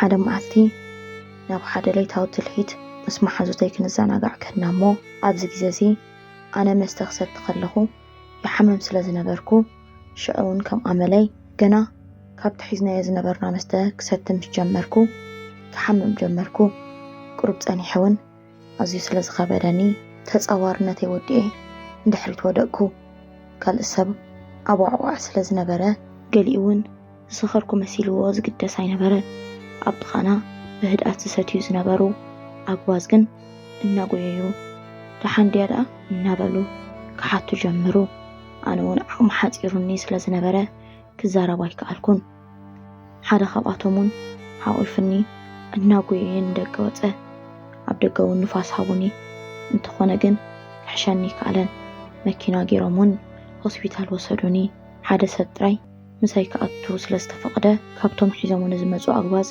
ሓደ መዓልቲ ናብ ሓደ ለይታዊ ትልሂት ምስ መሓዙተይ ክንዘናጋዕ ከድና እሞ፣ ኣብዚ ግዜ እዚ ኣነ መስተ ክሰቲ ከለኹ ይሓምም ስለ ዝነበርኩ፣ ሽዑ እውን ከም ኣመለይ ገና ካብቲ ሒዝናዮ ዝነበርና መስተ ክሰቲ ምስ ጀመርኩ፣ ክሓምም ጀመርኩ። ቁሩብ ጸኒሐ እውን ኣዝዩ ስለ ዝኸበደኒ፣ ተጻዋርነተይ ወዲኤ ንድሕሪት ወደቅኩ። ካልእ ሰብ ኣቧዕቧዕ ስለ ዝነበረ፣ ገሊኡ እውን ዝሰኸርኩ መሲልዎ ዝግደስ ኣይነበረን። ኣብ ጥቓና ብህድኣት ዝሰትዩ ዝነበሩ ኣግባዝ ግን እናጎየዩ፣ "ደሓን ድያ ደኣ?" እናበሉ ክሓቱ ጀመሩ። ኣነ እውን ዓቕሚ ሓጺሩኒ ስለ ዝነበረ ክዛረብ ኣይከኣልኩን። ሓደ ካብኣቶም እውን ሓቑፍኒ እናጎየየ ንደገ ወጸ። ኣብ ደገ እውን ንፋስ ሃቡኒ። እንተኾነ ግን ክሕሸኒ ኣይከኣለን። መኪና ገይሮም እውን ሆስፒታል ወሰዱኒ። ሓደ ሰብ ጥራይ ምሳይ ክኣቱ ስለ ዝተፈቕደ፣ ካብቶም ሒዞምኒ ዝመጹ ኣግባዝ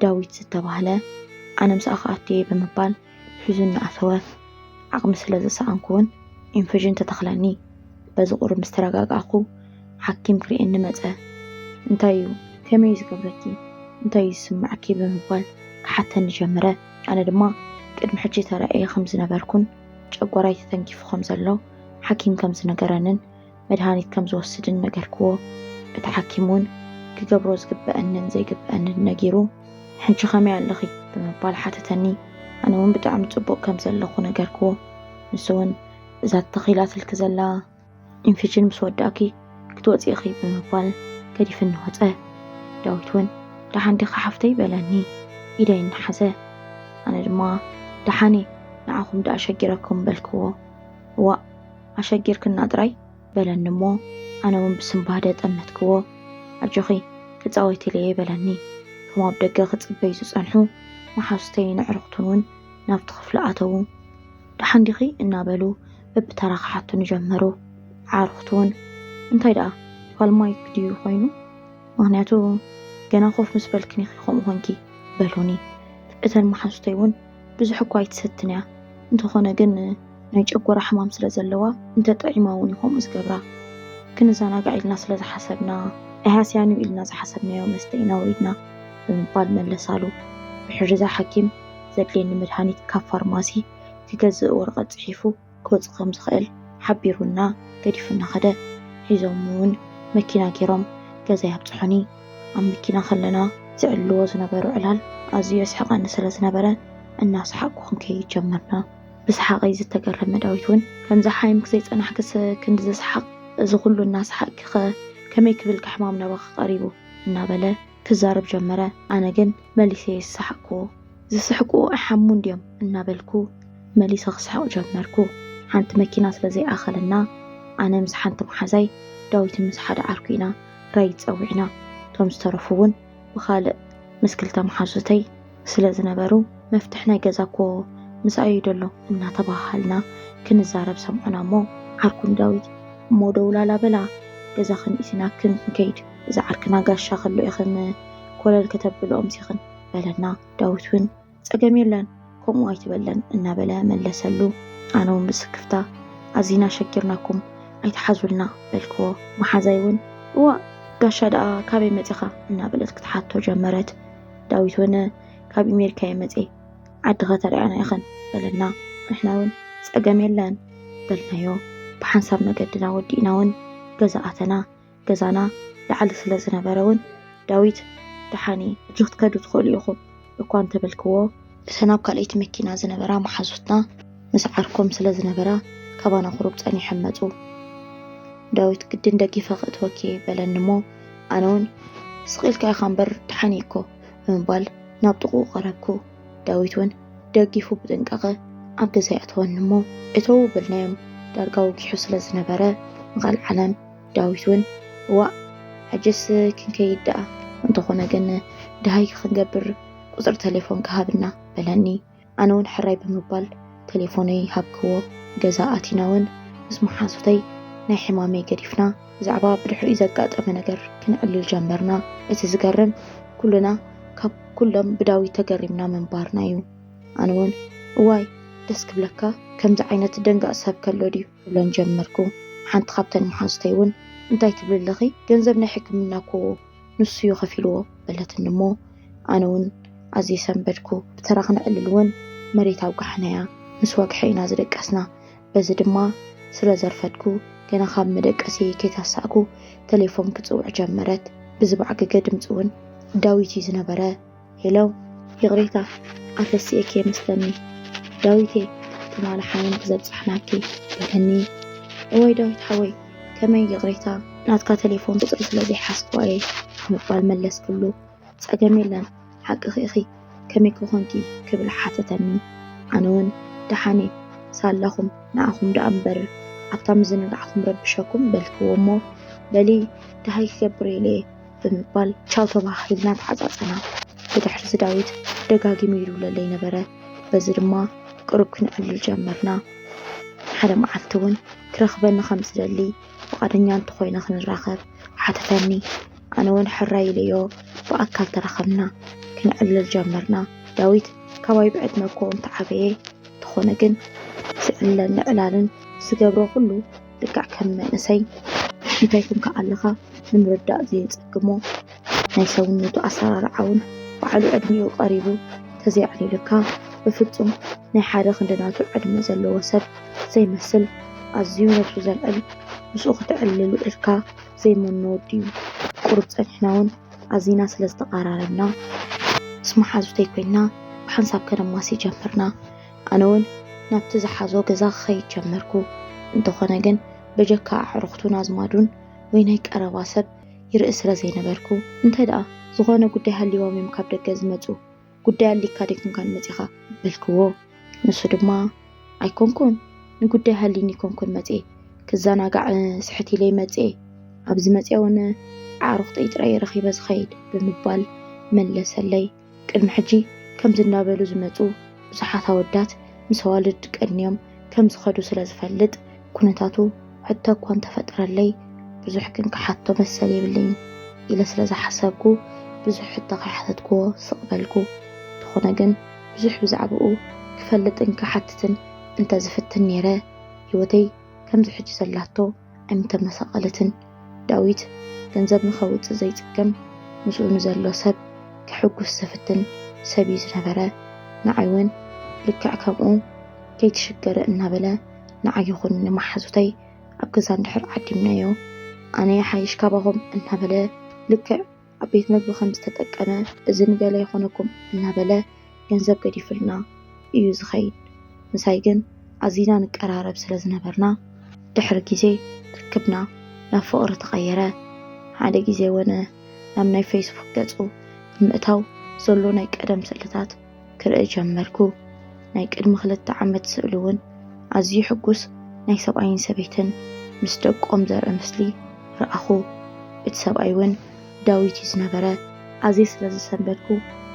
ዳዊት ዝተባህለ፣ "ኣነ ምሳኣ ክኣቱ እየ" ብምባል ሒዙኒ ኣተወ። ዓቕሚ ስለ ዝሰኣንኩ እውን ኢንፌዥን ተተኽለኒ። በዚ ቁሩብ ምስ ተረጋጋእኩ፣ ሓኪም ክርእየኒ መጸ። "እንታይ እዩ? ከመይ እዩ ዝገብረኪ? እንታይ እዩ ዝስምዓኪ?" ብምባል ክሓተኒ ጀመረ። ኣነ ድማ ቅድሚ ሕጂ ተራእየ ከም ዝነበርኩን ጨጓራይ ተተንኪፉ ከም ዘሎ ሓኪም ከም ዝነገረንን መድሃኒት ከም ዝወስድን ነገርክዎ። እቲ ሓኪም እውን ክገብሮ ዝግበኣንን ዘይግበኣንን ነጊሩ፣ "ሕጂ ከመይ ኣለኺ?" ብምባል ሓተተኒ። ኣነ እውን ብጣዕሚ ጽቡቕ ከም ዘለኹ ነገርክዎ። ንሱ እውን፣ "እዛ ተተኺላትልኪ ዘላ ኢንፌክሽን ምስ ወዳእኪ ክትወጺ ኢኺ" ብምባል ገዲፍኒ ወጸ። ዳዊት እውን፣ "ደሓን ዲኻ ሓፍተይ?" በለኒ ኢደይ እናሓዘ። ኣነ ድማ፣ "ደሓን እየ፣ ንዓኹም ደኣ ኣሸጊረኩም" በልክዎ። "እዋእ፣ ኣሸጊርክና ጥራይ?" በለኒ እሞ ኣነ እውን ብስንባደ ጠመትክዎ። "ኣጆኺ፣ ክጻወት ኢለ እየ" በለኒ። እቶም ኣብ ደገ ክጽበዩ ዝጸንሑ መሓዙተይን ኣዕሩኽቱን እውን ናብቲ ክፍሊ ኣተዉ። "ደሓን ዲኺ?" እናበሉ በብተራ ክሓቱኒ ጀመሩ። ኣዕሩኽቱ እውን፣ "እንታይ ደኣ፣ ፋልማይክ ድዩ ኮይኑ? ምኽንያቱ ገና ኮፍ ምስ በልክን ኢኺ ከምኡ ኮንኪ" በሉኒ። እተን መሓዙተይ እውን፣ "ብዙሕ እኳ ኣይትሰትን እያ፣ እንተኾነ ግን ናይ ጨጎራ ሕማም ስለ ዘለዋ እንተጠዒማ እውን እዩ ከምኡ ዝገብራ። ክንዘናጋዕ ኢልና ስለ ዝሓሰብና፣ ኣይሃስያን እዩ ኢልና ዝሓሰብናዮ መስተ ኢና ወሪድና" ብምባል መለሳሉ። ብሕርዛ ሓኪም ዘድልየኒ መድሃኒት ካብ ፋርማሲ ክገዝእ ወረቐት ጽሒፉ ክወጽእ ከም ዝኽእል ሓቢሩና ገዲፉና ኸደ። ሒዞም እውን መኪና ገይሮም ገዛይ ኣብጽሑኒ። ኣብ መኪና ከለና ዝዕልዎ ዝነበሩ ዕላል ኣዝዩ የስሕቐኒ ስለ ዝነበረ እናሰሓቕኩ ክንከይድ ጀመርና። ብሰሓቐይ ዝተገረመ ዳዊት እውን፣ "ከምዚ ሓይምክ ዘይጸናሕክስ ክንዲ ዝሰሓቕ፣ እዚ ኩሉ እናሰሓቕኪኸ ከመይ ክብልኪ ሕማም ናባኺ ቀሪቡ?" እናበለ ክዛረብ ጀመረ። ኣነ ግን መሊሰ የሰሓቅክዎ። "ዝስሕቁ ኣይሓሙን ድዮም?" እናበልኩ መሊሰ ክስሕቕ ጀመርኩ። ሓንቲ መኪና ስለ ዘይኣኸለና ኣነ ምስ ሓንቲ መሓዛይ፣ ዳዊት ምስ ሓደ ዓርኩ ኢና ራይድ ጸዊዕና። እቶም ዝተረፉ እውን ብኻልእ ምስ ክልተ መሓዙተይ ስለ ዝነበሩ፣ "መፍትሕ ናይ ገዛ እኮ ምስኣዩ ደሎ" እናተባሃሃልና ክንዛረብ ሰምዑና እሞ፣ ዓርኩ ንዳዊት፣ "እሞ ደውላላ በላ፣ ገዛኽን ኢትናክን ክንከይድ፣ እዚ ዓርክና ጋሻ ከሎ ኢኽን ኮለል ከተብልኦ ምሲኽን" በለና። ዳዊት እውን፣ "ጸገም የለን፣ ከምኡ ኣይትበለን" እናበለ መለሰሉ። ኣነ እውን ብስክፍታ፣ "ኣዚና ሸጊርናኩም፣ ኣይትሓዙልና" በልክዎ። መሓዛይ እውን፣ "እዋእ፣ ጋሻ ደኣ ካበይ መጺኻ?" እናበለት ክትሓቶ ጀመረት። ዳዊት እውን፣ "ካብ ኣሜሪካ እየ መጺኤ፣ ዓዲ ኸተርእያና ኢኽን" በለና። ንሕና እውን፣ "ጸገም የለን" በልናዮ። ብሓንሳብ መገድና ወዲእና እውን ገዛ ኣተና። ገዛና ላዕሊ ስለ ዝነበረ እውን ዳዊት፣ "ደሓን እዩ፣ ሕጂ ክትከዱ ትኽእሉ ኢኹም" እኳ እንተበልክዎ፣ እተን ኣብ ካልኣይቲ መኪና ዝነበራ መሓዙትና ምስ ዓርኮም ስለ ዝነበራ፣ ካባና ቁሩብ ጸኒሖም መጹ። ዳዊት፣ "ግድን ደጊፈ ክእትወኪ" በለኒ እሞ፣ ኣነ እውን፣ "ስቕ ኢልካ ኢኻ እምበር ደሓን እየ እኮ" ብምባል ናብ ጥቕኡ ቀረብኩ። ዳዊት እውን ደጊፉ ብጥንቃቐ ኣብ ገዛ የእተወኒ እሞ፣ "እተዉ" በልናዮም። ዳርጋ ወጊሑ ስለ ዝነበረ ንቓል ዓለም፣ ዳዊት እውን፣ "እዋእ፣ ሕጅስ ክንከይድ ደኣ፣ እንተኾነ ግን ደሃይ ክንገብር ቁጽሪ ተሌፎንካ ሃብና" በለኒ። ኣነ እውን ሕራይ ብምባል ተሌፎነይ ሃብክዎ። ገዛ ኣቲና እውን ምስ መሓዙተይ ናይ ሕማመይ ገዲፍና፣ ብዛዕባ ብድሕሪኡ ዘጋጠመ ነገር ክንዕልል ጀመርና። እቲ ዝገርም፣ ኩልና ካብ ኩሎም ብዳዊት ተገሪምና ምንባርና እዩ። ኣነ እውን፣ "እዋይ፣ ደስ ክብለካ፣ ከምዚ ዓይነት ደንጋጽ ሰብ ከሎ ድዩ?" ክብለን ጀመርኩ። ሓንቲ ካብተን መሓዙተይ እውን፣ "እንታይ ትብሊ ኣለኺ? ገንዘብ ናይ ሕክምና እኮ ንሱ እዩ ከፊልዎ" በለትኒ እሞ፣ ኣነ እውን ኣዝየ ሰንበድኩ። ብተራ ክንዕልል እውን መሬት ኣውጋሕናያ። ምስ ወግሐ ኢና ዝደቀስና። በዚ ድማ ስለ ዘርፈድኩ፣ ገና ካብ መደቀሲ ከይተሳእኩ ተሌፎን ክጽውዕ ጀመረት። ብዝባዕገገ ድምጺ እውን ዳዊት እዩ ዝነበረ። ሄሎ፣ ይቕሬታ፣ ኣተሲኤኪ መስለኒ። ዳዊቴ፣ ትማሊ ሓሚም ክዘብጻሕናኪ ኢለኒ። እዋይ ዳዊት ሓወይ፣ ከመይ ይቕሬታ፣ ናትካ ተሌፎን ቁጽሪ ስለ ዘይሓዝክዋ እየ ብምባል መለስክሉ። ጸገም የለን፣ ሓቅኺ ኢኺ፣ ከመይ ክኾንኪ ክብል ሓተተኒ። ኣነ እውን ደሓን እየ፣ ሳላኹም ንዓኹም ደኣ እምበር ኣብታ ምዝንጋዕኩም ረብሸኩም በልክዎ እሞ፣ በሊ ደሃይ ክገብር ኢለ እየ ብምባል ቻው ተባሃሂልና ተዓጻጸና። ብድሕሪዚ ዳዊት ደጋጊሙ ይድውለለይ ነበረ። በዚ ድማ ቅሩብ ክንዕልል ጀመርና። ሓደ መዓልቲ እውን ክረኽበኒ ከም ዝደሊ፣ ፍቓደኛ እንተኾይነ ክንራኸብ ሓተተኒ። ኣነ እውን ሕራይ ኢለዮ፣ ብኣካል ተራኸብና። ክንዕልል ጀመርና። ዳዊት ካባይ ብዕድመ እኮ እንተዓበየ፣ እንተኾነ ግን ዝዕለኒ ዕላልን ዝገብሮ ኩሉ ልክዕ ከም መንእሰይ። እንታይ ኮንካ ኣለኻ ንምርዳእ ዘየጸግሞ ናይ ሰውነቱ ኣሰራርዓ እውን ባዕሉ ዕድሚኡ ቀሪቡ ተዘይዕሊሉካ፣ ብፍጹም ናይ ሓደ ክንዲ ናቱ ዕድመ ዘለዎ ሰብ ዘይመስል፣ ኣዝዩ ነብሱ ዘልዕል፣ ምስኡ ክትዕልል ውዒልካ ዘይመኖ ወዲ እዩ። ቁሩብ ጸኒሕና እውን ኣዚና ስለ ዝተቐራረብና፣ ምስ መሓዙተይ ኮይንና ብሓንሳብ ከነማሲ ጀመርና። ኣነ እውን ናብቲ ዝሓዞ ገዛ ክኸይድ ጀመርኩ። እንተኾነ ግን በጀካ ኣዕሩኽቱን ኣዝማዱን ወይ ናይ ቀረባ ሰብ ይርኢ ስለ ዘይነበርኩ፣ እንተ ደኣ ዝኾነ ጉዳይ ሃልይዎም እዮም ካብ ደገ ዝመጹ፣ ጉዳይ ኣሊካ ደይኮንካን መጺኻ በልክዎ። ንሱ ድማ ኣይኮንኩን፣ ንጉዳይ ሃልይኒ ኣይኮንኩን መጽየ፣ ክዘናጋዕ ስሕት ኢለ መጽየ፣ ኣብዚ መጽየ እውን ኣዕሩኽተይ ጥራይ ረኺበ ዝኸይድ ብምባል መለሰለይ። ቅድሚ ሕጂ ከምዚ እናበሉ ዝመጹ ብዙሓት ኣወዳት ምስ ኣዋልድ ቀንዮም ከም ዝኸዱ ስለ ዝፈልጥ፣ ኩነታቱ ሕቶ እኳ እንተፈጠረለይ፣ ብዙሕ ግን ክሓቶ መሰል የብለይን ኢለ ስለ ዝሓሰብኩ፣ ብዙሕ ሕቶ ከይሓተትክዎ ስቕ በልኩ። እንተኾነ ግን ብዙሕ ብዛዕባኡ ክፈልጥን ክሓትትን እንተዝፍትን ነይረ፣ ህይወተይ ከምዚ ሕጂ ዘላቶ ኣይምተመሳቐለትን። ዳዊት ገንዘብ ንኸውጽእ ዘይጽገም፣ ምስኡ ንዘሎ ሰብ ከሕጉስ ዝፍትን ሰብ እዩ ዝነበረ። ንዓይ እውን ልክዕ ከምኡ ከይትሽገረ እናበለ ንዓይ ይኹን ንመሓዙተይ ኣብ ገዛ እንድሕር ዓዲምናዮ፣ ኣነ ይሓይሽ ካባኹም እናበለ ልክዕ ኣብ ቤት መግቢ ከም ዝተጠቀመ፣ እዚ ንገለ ይኾነኩም እናበለ ገንዘብ ገዲፍልና እዩ ዝኸይድ። ምሳይ ግን ኣዚና ንቀራረብ ስለ ዝነበርና፣ ድሕሪ ግዜ ርክብና ናብ ፍቕሪ ተቐየረ። ሓደ ግዜ ወነ ናብ ናይ ፌስቡክ ገጹ ብምእታው ዘሎ ናይ ቀደም ስእልታት ክርኢ ጀመርኩ። ናይ ቅድሚ ክልተ ዓመት ስእሊ እውን ኣዝዩ ሕጉስ ናይ ሰብኣይን ሰበይትን ምስ ደቆም ዘርኢ ምስሊ ረኣኹ። እቲ ሰብኣይ እውን ዳዊት እዩ ዝነበረ። ኣዝየ ስለ ዝሰንበድኩ፣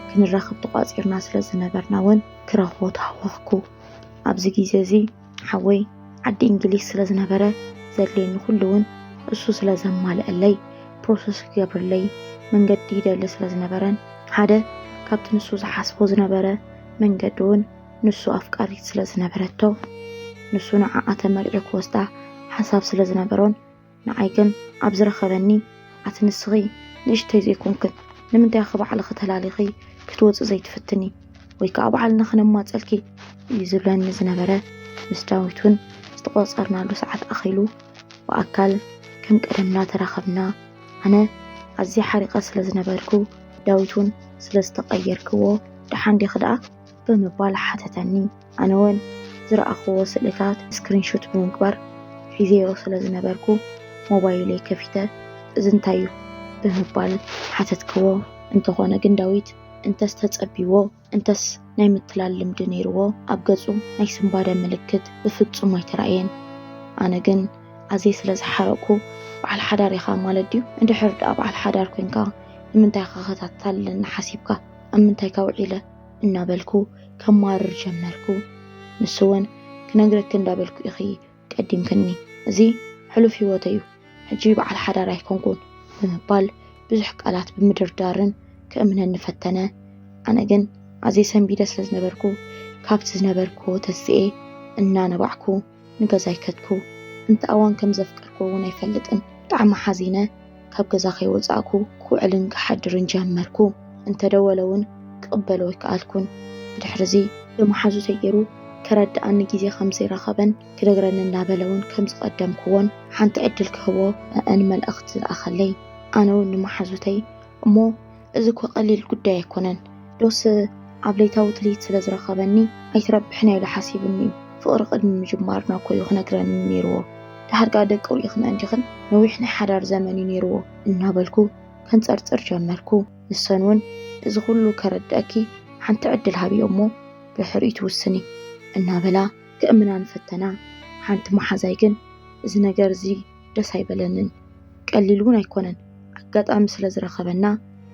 ክንራኸብ ተቋጺርና ስለ ዝነበርና እውን ክረኽቦ ተሃወኽኩ። ኣብዚ ግዜ እዚ ሓወይ ዓዲ እንግሊዝ ስለ ዝነበረ፣ ዘድልየኒ ኩሉ እውን እሱ ስለ ዘማልአለይ፣ ፕሮሰስ ክገብርለይ መንገዲ ይደሊ ስለ ዝነበረን፣ ሓደ ካብቲ ንሱ ዝሓስቦ ዝነበረ መንገዲ እውን ንሱ ኣፍቃሪት ስለ ዝነበረቶ፣ ንሱ ንዓኣ ተመርዒ ክወስዳ ሓሳብ ስለ ዝነበሮን፣ ንዓይ ግን ኣብ ዝረኸበኒ፣ ኣቲ ንስኺ ንእሽተይ ዘይኮንክን፣ ንምንታይ ኢኺ ባዕልኺ ተላሊኺ ክትወጺ ዘይትፍትኒ? ወይ ከኣ ባዕልና ክነማጸልኪ እዩ ዝብለኒ ዝነበረ። ምስ ዳዊት እውን ዝተቖጸርናሉ ሰዓት ኣኺሉ ብኣካል ከም ቀደምና ተራኸብና። ኣነ ኣዝየ ሓሪቐ ስለ ዝነበርኩ፣ ዳዊት እውን ስለ ዝተቐየርክዎ፣ ደሓን ዲኺ ደኣ? ብምባል ሓተተኒ። ኣነ እውን ዝረኣኽዎ ስእልታት ስክሪንሾት ብምግባር ሒዘዮ ስለ ዝነበርኩ፣ ሞባይለይ ከፊተ እዚ እንታይ እዩ? ብምባል ሓተትክዎ። እንተኾነ ግን ዳዊት እንተስ ተጸቢዎ፣ እንተስ ናይ ምትላል ልምዲ ነይርዎ፣ ኣብ ገጹ ናይ ስንባደ ምልክት ብፍጹም ኣይተራእየን። ኣነ ግን ኣዝየ ስለ ዝሓረቕኩ፣ በዓል ሓዳር ኢኻ ማለት ድዩ? እንድሕር ደኣ በዓል ሓዳር ኮንካ ንምንታይ ኢኻ ከታታልለኒ ሓሲብካ? ኣብ ምንታይ ከውዒለ? እናበልኩ ከማርር ጀመርኩ። ንሱ እውን ክነግረኪ እንዳበልኩ ኢኺ ቀዲምክኒ። እዚ ሕሉፍ ህይወተይ እዩ። ሕጂ በዓል ሓዳር ኣይኮንኩን ብምባል ብዙሕ ቃላት ብምድርዳርን ከእምነኒ ፈተነ። ኣነ ግን ኣዝየ ሰንቢደ ስለ ዝነበርኩ ካብቲ ዝነበርኩዎ ተሲኤ እናነባዕኩ ንገዛይ ከድኩ። እንተ ኣዋን ከም ዘፍቀርኩ እውን ኣይፈልጥን። ብጣዕሚ ሓዚነ ካብ ገዛ ከይወጻእኩ ክውዕልን ክሓድርን ጀመርኩ። እንተደወለ እውን ክቕበሎ ኣይከኣልኩን። ብድሕርዚ ብመሓዙተይ ገይሩ ከረድኣኒ ግዜ ከም ዘይረኸበን ክነግረኒ እናበለ እውን ከም ዝቐደምክዎን ሓንቲ ዕድል ክህቦ እን መልእኽቲ ዝለኣኸለይ። ኣነ እውን ንመሓዙተይ፣ እሞ እዚ እኮ ቀሊል ጉዳይ ኣይኮነን፣ ዶስ ኣብ ለይታዊ ትልሂት ስለ ዝረኸበኒ ኣይትረብሕን ኢሉ ሓሲቡኒ እዩ። ፍቕሪ ቅድሚ ምጅማርና እኮ እዩ ክነግረኒ ነይርዎ። ድሓር ከኣ ደቂ ርኢኽን እንዲኽን ነዊሕ ናይ ሓዳር ዘመን እዩ ነይርዎ እናበልኩ ከንጸርጽር ጀመርኩ። ንሰን እውን እዚ ኩሉ ከረድአኪ ሓንቲ ዕድል ሃብዮ እሞ ድሕሪኡ ትውስኒ እናበላ ክእምናኒ ፈተና። ሓንቲ መሓዛይ ግን እዚ ነገር እዚ ደስ ኣይበለንን። ቀሊል እውን ኣይኮነን። ኣጋጣሚ ስለ ዝረኸበና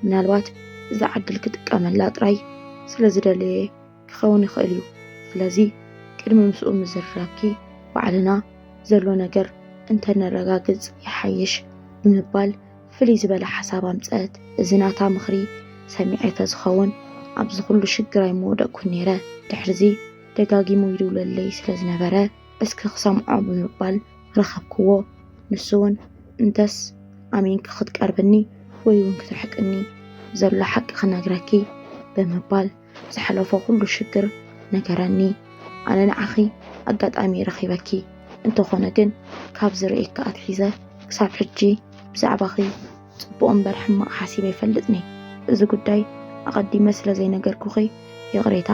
ምናልባት እዛ ዕድል ክጥቀመላ ጥራይ ስለ ዝደለየ ክኸውን ይኽእል እዩ። ስለዚ ቅድሚ ምስኡ ምዝርራብኪ ባዕልና ዘሎ ነገር እንተነረጋግጽ ይሓይሽ ብምባል ፍልይ ዝበለ ሓሳብ ኣምጸት። እዚ ናታ ምኽሪ ሰሚዐ ተዝኸውን ኣብዚ ኩሉ ሽግር ኣይምወደቅኩን ነይረ። ድሕርዚ ደጋጊሙ ይድውለለይ ስለ ዝነበረ እስኪ ክሰምዖ ብምባል ረኸብክዎ። ንሱ እውን እንተስ ኣሚንኪ ክትቀርብኒ ወይ እውን ክትርሕቅኒ ዘሎ ሓቂ ክነግረኪ ብምባል ዝሓለፎ ኩሉ ሽግር ነገረኒ። ኣነ ንዓኺ ኣጋጣሚ ረኺበኪ፣ እንተኾነ ግን ካብ ዝርእየኪ ኣትሒዘ ክሳብ ሕጂ ብዛዕባኺ ጽቡቕ እምበር ሕማቕ ሓሲበ ኣይፈልጥን እየ። እዚ ጉዳይ ኣቐዲመ ስለ ዘይነገርኩኺ ይቕሬታ።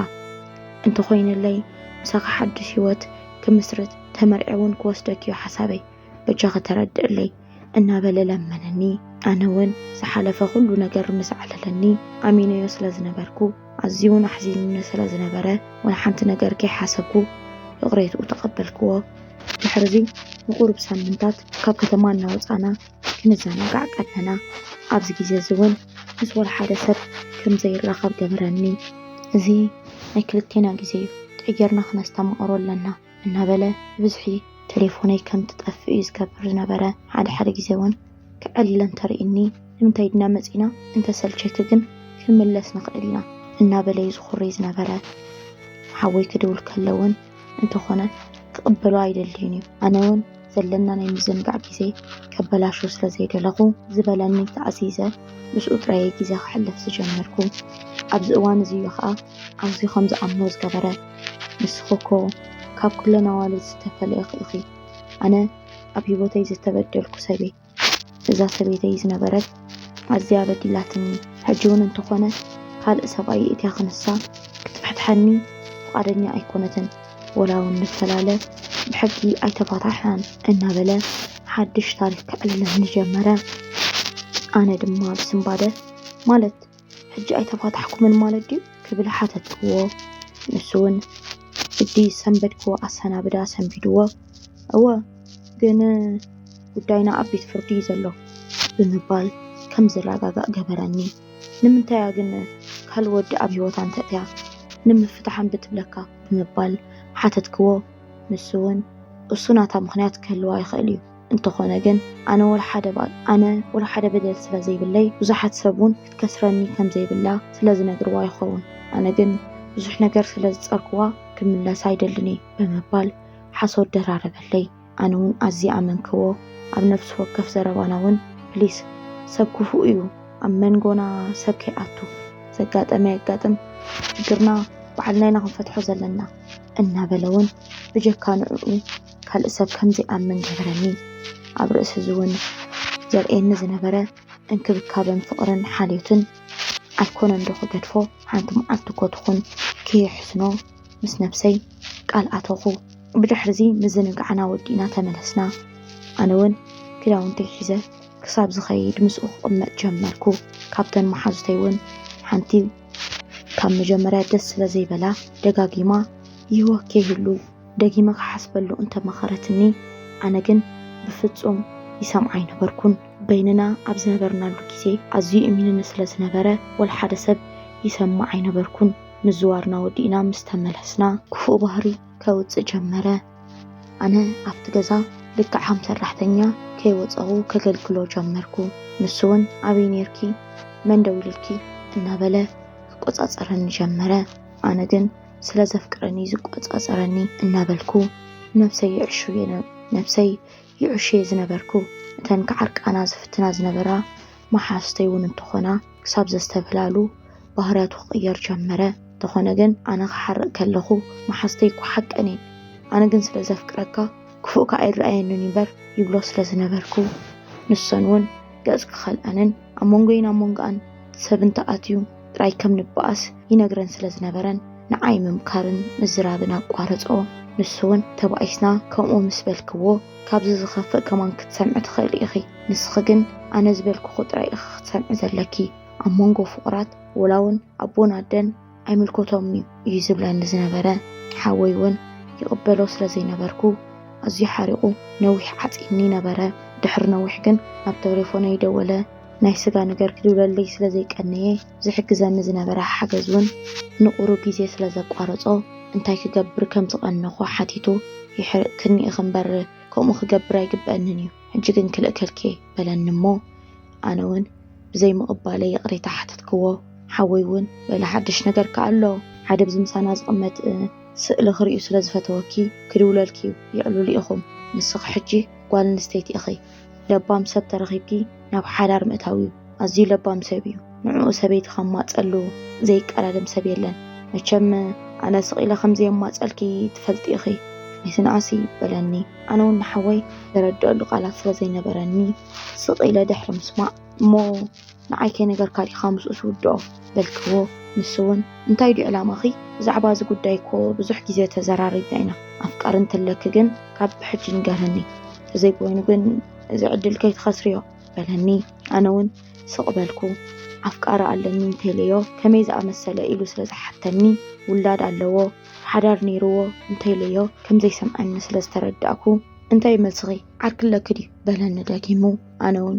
እንተኾይንለይ ምሳኺ ሓድሽ ህይወት ክምስርት ተመርዕየ እውን ክወስደኪ እዩ ሓሳበይ። በጃኺ ተረድእለይ እናበለ ለመነኒ። ኣነ እውን ዝሓለፈ ኩሉ ነገር ምስ ኣዕለለኒ ኣሚነዮ ስለ ዝነበርኩ ኣዝዩ እውን ኣሕዚኑኒ ስለ ዝነበረ ወላ ሓንቲ ነገር ከይሓሰብኩ ይቕሬትኡ ተቐበልክዎ። ድሕርዚ ንቁሩብ ሳምንታት ካብ ከተማ እናወፃና ክንዘናጋዕ ቀነና። ኣብዚ ግዜ እዚ እውን ምስ ወላ ሓደ ሰብ ከም ዘይራኸብ ገበረኒ። እዚ ናይ ክልቴና ግዜ እዩ፣ ጥዕየርና ክነስተማቕሮ ኣለና እናበለ ብብዝሒ ቴሌፎነይ ከም ትጠፍእ እዩ ዝገብር ዝነበረ። ሓደ ሓደ ግዜ እውን ክዕልለ እንተርእኒ ንምንታይ ድና መፂና፣ እንተሰልቸኪ ግን ክንምለስ ንኽእል ኢና እናበለ እዩ ዝኹርይ ዝነበረ። ሓወይ ክድውል ከሎ እውን እንተኾነ ክቕበሎ ኣይደልይን እዩ። ኣነ እውን ዘለና ናይ ምዝንጋዕ ግዜ ከበላሾ ስለ ዘይደለኹ ዝበለኒ ተኣዚዘ ምስኡ ጥራየ ግዜ ከሕልፍ ዝጀመርኩ። ኣብዚ እዋን እዚ እዩ ኸኣ ኣዝዩ ከም ዝኣምኖ ዝገበረ። ንስኺ እኮ ካብ ኩለን ኣዋልድ ዝተፈለእኺ ኢኺ። ኣነ ኣብ ህይወተይ ዝተበደልኩ ሰብ እየ። እዛ ሰበይተይ ዝነበረት ኣዝያ በዲላትኒ። ሕጂ እውን እንተኾነ ካልእ ሰብኣይ እትያ ክንሳ ክትፍሕትሐኒ ፍቓደኛ ኣይኮነትን። ወላ እውን ንፈላለ ብሕጊ ኣይተፋታሕናን እናበለ ሓድሽ ታሪኽ ከዕልለኒ ጀመረ። ኣነ ድማ ብስንባደ ማለት ሕጂ ኣይተፋታሕኩምን ማለት ድዩ ክብል ሓተትክዎ። ንሱ እውን ግዲ ሰንበድክዎ ኣሰናብዳ ሰንቢድዎ። እወ ግን ጉዳይና ኣብ ቤት ፍርዲ እዩ ዘሎ ብምባል ከም ዝረጋጋእ ገበረኒ። ንምንታይ እያ ግን ካልእ ወዲ ኣብ ህይወታ እንተእትያ ንምፍታሕ እምቢ ትብለካ ብምባል ሓተትክዎ። ንሱ እውን እሱ ናታ ምኽንያት ክህልዋ ይኽእል እዩ። እንተኾነ ግን ኣነ ወላ ሓደ በደል ስለ ዘይብለይ ብዙሓት ሰብ እውን ክትከስረኒ ከም ዘይብላ ስለ ዝነግርዋ ይኸውን። ኣነ ግን ብዙሕ ነገር ስለ ዝጸርክዋ ክምለስ ኣይደልን እየ ብምባል ሓሶት ደራረበለይ። ኣነ እውን ኣዝየ ኣመንክዎ። ኣብ ነፍሲ ወከፍ ዘረባና እውን ፕሊስ ሰብ ክፉእ እዩ፣ ኣብ መንጎና ሰብ ከይኣቱ፣ ዘጋጠመ የጋጥም፣ ሽግርና ባዕልና ኢና ክንፈትሖ ዘለና እናበለ እውን ብጀካ ንዕኡ ካልእ ሰብ ከም ዘይኣምን ገበረኒ። ኣብ ርእሲ እዚ እውን ዘርእየኒ ዝነበረ እንክብካበን ፍቕርን ሓልዮትን ኣይኮነን ዶ ክገድፎ፣ ሓንቲ መዓልቲ እኮ ትኹን ከየሕስኖ ምስ ነብሰይ ቃል ኣተኹ። ብድሕርዚ ምዝንጋዕና ወዲእና ተመለስና። ኣነ እውን ክዳውንተይ ሒዘ ክሳብ ዝኸይድ ምስኡ ክቕመጥ ጀመርኩ። ካብተን መሓዙተይ እውን ሓንቲ ካብ መጀመርያ ደስ ስለ ዘይበላ ደጋጊማ ይህወክ ከይህሉ ደጊመ ክሓስበሉ እንተመኸረትኒ፣ ኣነ ግን ብፍጹም ይሰምዓ ኣይነበርኩን። በይንና ኣብ ዝነበርናሉ ግዜ ኣዝዩ እሚኑኒ ስለ ዝነበረ ወላ ሓደ ሰብ ይሰምዕ ኣይነበርኩን። ምዝዋርና ወዲእና ምስ ተመለስና ክፉእ ባህሪ ከውጽእ ጀመረ። ኣነ ኣብቲ ገዛ ልክዕ ከም ሰራሕተኛ ከይወጸኹ ከገልግሎ ጀመርኩ። ንሱ እውን ኣበይ ኔርኪ መን ደዊሉልኪ እናበለ ክቆጻጸረኒ ጀመረ። ኣነ ግን ስለ ዘፍቅረኒ ዝቆጻጸረኒ እናበልኩ ነብሰይ ይዕሹ ነብሰይ ይዕሹ ዝነበርኩ። እተን ክዓርቃና ዝፍትና ዝነበራ መሓዝተይ እውን እንተኾና ክሳብ ዘስተብህላሉ ባህርያቱ ክቕየር ጀመረ። እንተኾነ ግን ኣነ ክሓርቕ ከለኹ መሓዝተይ እኮ ሓቀን እየን። ኣነ ግን ስለ ዘፍቅረካ ክፉእካ ኣይረኣየንን እምበር ይብሎ ስለ ዝነበርኩ፣ ንሰን እውን ገጽ ክኸልኣንን ኣብ መንጎይን ኣብ መንጎኣን ሰብ እንተኣትዩ ጥራይ ከም ንበኣስ ይነግረን ስለ ዝነበረን ንዓይ ምምካርን ምዝራብን ኣቋረጾ። ንሱ እውን ተባኢስና ከምኡ ምስ በልክዎ ካብዚ ዝኸፍእ ከማን ክትሰምዒ ትኽእሊ ኢኺ። ንስኺ ግን ኣነ ዝበልኩኹ ጥራይ ኢኺ ክትሰምዒ ዘለኪ። ኣብ መንጎ ፍቑራት ወላ እውን ኣቦን ኣደን ኣይምልከቶም እዩ እዩ ዝብለኒ ዝነበረ። ሓወይ እውን ይቕበሎ ስለ ዘይነበርኩ ኣዝዩ ሓሪቑ ነዊሕ ዓጺኒ ነበረ። ድሕሪ ነዊሕ ግን ናብ ተሌፎነይ ደወለ። ናይ ስጋ ነገር ክድውለለይ ስለ ዘይቀነየ ዝሕግዘኒ ዝነበረ ሓገዝ እውን ንቑሩብ ግዜ ስለ ዘቋረጾ እንታይ ክገብር ከም ዝቐነኹ ሓቲቱ ይሕርቅክኒ ኢኺ እምበር ከምኡ ክገብር ኣይግበኣንን እዩ። ሕጂ ግን ክልእከልኪ እየ በለኒ እሞ ኣነ እውን ብዘይምቕባለይ ይቕሬታ ሓተትክዎ። ሓወይ እውን በለ ሓድሽ ነገር ከኣ ኣሎ። ሓደ ብዚ ምሳና ዝቕመጥ ስእሊ ክርእዩ ስለ ዝፈተወኪ ክድውለልኪ እዩ። ይዕልሉ ኢኹም። ንስኺ ሕጂ ጓል ኣንስተይቲ ኢኺ። ለባም ሰብ ተረኺብኪ ናብ ሓዳር ምእታው እዩ። ኣዝዩ ለባም ሰብ እዩ። ንዕኡ ሰበይቲ ከማጸሉ ዘይቀዳደም ሰብ የለን። መቸም ኣነ ስቕ ኢለ ከም ዘየማጸልኪ ትፈልጢ ኢኺ። ኣይትንኣሲ በለኒ። ኣነ እውን ንሓወይ ዘረድኣሉ ቃላት ስለ ዘይነበረኒ ስቕ ኢለ ድሕሪ ምስማዕ እሞ ንዓይ ከይነገርካ ዲኻ ምስኡ ትውድኦ በልክዎ። ንሱ እውን እንታይ ድዩ ዕላማኺ? ብዛዕባ እዚ ጉዳይ እኮ ብዙሕ ግዜ ተዘራሪብና ኢና። ኣፍቃሪ እንተለኪ ግን ካብ ብሕጂ ንገርኒ። ተዘይኮይኑ ግን እዚ ዕድል ከይትኸስርዮ በለኒ። ኣነ እውን ስቕ በልኩ። ኣፍቃሪ ኣለኒ እንተይለዮ ከመይ ዝኣመሰለ ኢሉ ስለ ዝሓተኒ ውላድ ኣለዎ ሓዳር ነይርዎ እንተይለዮ ከም ዘይሰምዐኒ ስለ ዝተረዳእኩ እንታይ መልስኺ ዓርኪ ኣለኪ ድዩ በለኒ ደጊሙ። ኣነ እውን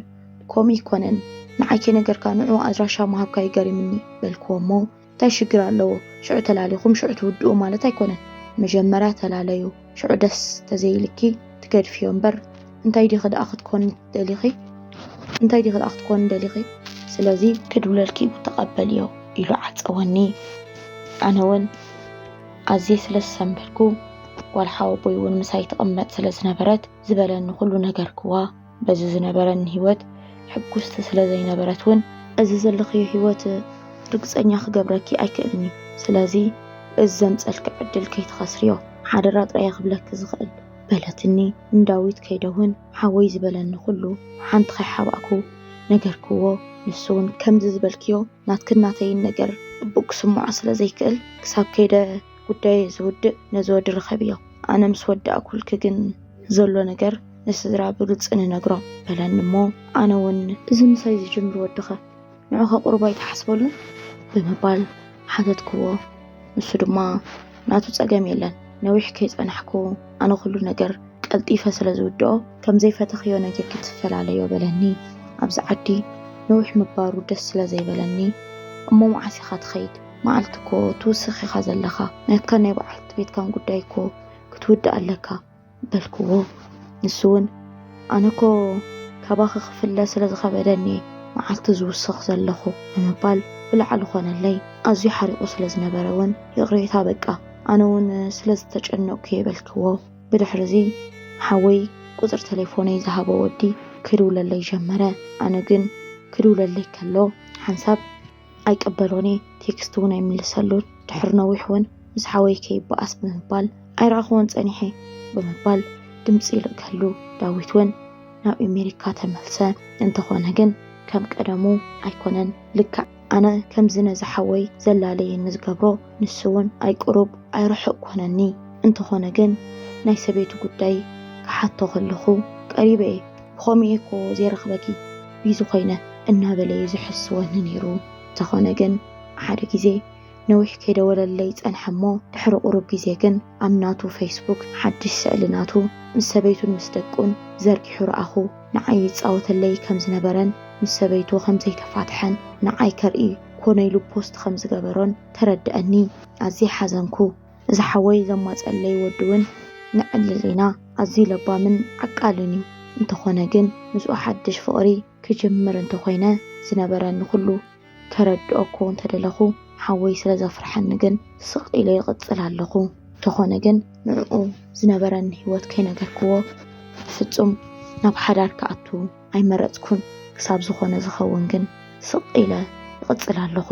ከምኡ ኣይኮነን ንዓይ ከይነገርካ ንዑ ኣድራሻ ምሃብካ ይገሪምኒ በልክዎ እሞ እንታይ ሽግር ኣለዎ ሽዑ ተላሊኹም ሽዑ ትውድኡ ማለት ኣይኮነን መጀመርያ ተላለዩ ሽዑ ደስ ተዘይልኪ ትገድፍዮ እምበር እንታይ ዲኺ ደኣ ክትኮኒ ደሊኺ እንታይ ዲኺ ደኣ ክትኮኒ ደሊኺ ስለዚ ክድውለልኪ እዩ ተቐበልዮ ኢሉ ዓጸወኒ ኣነ እውን ኣዝየ ስለ ዝሰንበድኩ ጓል ሓወቦይ እውን ምሳይ ትቕመጥ ስለ ዝነበረት ዝበለኒ ኩሉ ነገርክዋ በዚ ዝነበረኒ ህይወት ሕጉስቲ ስለ ዘይነበረት እውን እዚ ዘለኽዮ ህይወት ርግጸኛ ክገብረኪ ኣይክእልን እዩ ስለዚ እዚ ዘምጸልኪ ዕድል ከይትኸስርዮ ሓደራ ጥራይ ክብለኪ ዝኽእል በለትኒ ንዳዊት ከይደ እውን ሓወይ ዝበለኒ ኩሉ ሓንቲ ከይሓባእኩ ነገርክዎ ንሱ እውን ከምዚ ዝበልክዮ ናትክን ናተይን ነገር ጽቡቕ ክስምዖ ስለ ዘይክእል ክሳብ ከይደ ጉዳይ ዝውድእ ነዚ ወዲ ርኸብዮ ኣነ ምስ ወዳእኩልኪ ግን ዘሎ ነገር ንስድራ ብግልጺ ንነግሮም በለኒ እሞ ኣነ እውን እዚ ምሳይ ዝጅምር ወድኸ ንዑኸ ቁሩብ ኣይትሓስበሉን ብምባል ሓተትክዎ ንሱ ድማ ናቱ ጸገም የለን ነዊሕ ከይጸናሕኩ ኣነ ኩሉ ነገር ቀልጢፈ ስለ ዝውድኦ ከም ዘይፈተኽዮ ነጊርኪ ትፈላለዮ በለኒ ኣብዚ ዓዲ ነዊሕ ምባሩ ደስ ስለ ዘይበለኒ እሞ መዓስ ኢኻ ትኸይድ መዓልቲ እኮ ትውስኽ ኢኻ ዘለኻ ናትካን ናይ በዓልቲ ቤትካን ጉዳይ እኮ ክትውድእ ኣለካ በልክዎ ንሱ እውን ኣነ እኮ ካባኺ ክፍለ ስለ ዝኸበደኒ መዓልቲ ዝውስኽ ዘለኹ ብምባል ብላዕሊ ኾነለይ ኣዝዩ ሓሪቑ ስለ ዝነበረ እውን ይቕሬታ በቃ ኣነ እውን ስለ ዝተጨነቕኩ እየ በልክዎ ብድሕሪ እዚ ሓወይ ቁፅሪ ተሌፎነይ ዝሃቦ ወዲ ክድውለለይ ጀመረ ኣነ ግን ክድውለለይ ከሎ ሓንሳብ ኣይቀበሎን እየ ቴክስት እውን ኣይምልሰሉን ድሕሪ ነዊሕ እውን ምስ ሓወይ ከይበኣስ ብምባል ኣይረኣኽዎን ፀኒሐ ብምባል ድምፂ ይልእከሉ ዳዊት እውን ናብ ኣሜሪካ ተመልሰ እንተኾነ ግን ከም ቀደሙ ኣይኮነን ልክዕ ኣነ ከምዚ ነዚ ሓወይ ዘላለየኒ ዝገብሮ ንሱ እውን ኣይቅሩብ ኣይርሑቕ ኮነኒ እንተኾነ ግን ናይ ሰበይቱ ጉዳይ ክሓቶ ከለኹ ቀሪበ እየ ብኸምኡ እየ እኮ ዘይረኽበኪ ቢዚ ኮይነ እናበለ እዩ ዝሕስወኒ ነይሩ እንተኾነ ግን ሓደ ግዜ ነዊሕ ከይደወለለይ ጸንሐ እሞ ድሕሪ ቁሩብ ግዜ ግን ኣብ ናቱ ፌስቡክ ሓድሽ ስእሊ ናቱ ምስ ሰበይቱን ምስ ደቁን ዘርጊሑ ረኣኹ። ንዓይ ይጻወተለይ ከም ዝነበረን ምስ ሰበይቱ ከም ዘይተፋትሐን ንዓይ ከርኢ ኮነ ኢሉ ፖስት ከም ዝገበሮን ተረድኣኒ። ኣዝየ ሓዘንኩ። እዚ ሓወይ ዘማጸለይ ወዲ እውን ንዕልል ኢና። ኣዝዩ ለባምን ዓቃልን እዩ። እንተኾነ ግን ምስኡ ሓድሽ ፍቕሪ ክጅምር እንተኾይነ ዝነበረኒ ኩሉ ከረድኦ እኮ እንተደለኹ ሓወይ ስለ ዘፍርሓኒ ግን ስቕ ኢለ ይቕጽል ኣለኹ። እንተኾነ ግን ንዕኡ ዝነበረኒ ህይወት ከይነገርክዎ ብፍጹም ናብ ሓዳር ክኣቱ ኣይመረጽኩን። ክሳብ ዝኾነ ዝኸውን ግን ስቕ ኢለ ይቕጽል ኣለኹ።